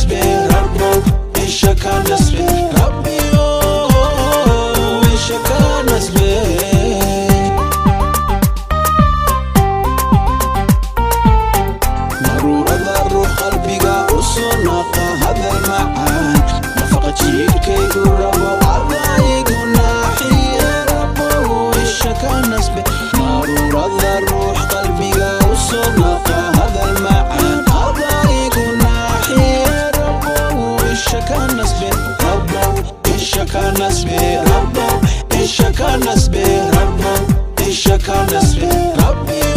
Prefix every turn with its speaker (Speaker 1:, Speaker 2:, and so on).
Speaker 1: nasbe, Rabbow isha ka nasbe, Rabbiyo isha ka nasbe. Naruurada ruux qalbiga u soo naqa hadal macaan, nafaqa jiirkaygu rabo adaygu naaxiye, Rabbow isha ka nasbe. Naruurada ruux qalbiga u soo naqa hadal macaan, adaygu naaxiye, Rabbow isha ka nasbe, Rabbow isha ka nasbe, Rabbow isha ka nasbe, Rabbow isha ka nasbe, Rabbiyo.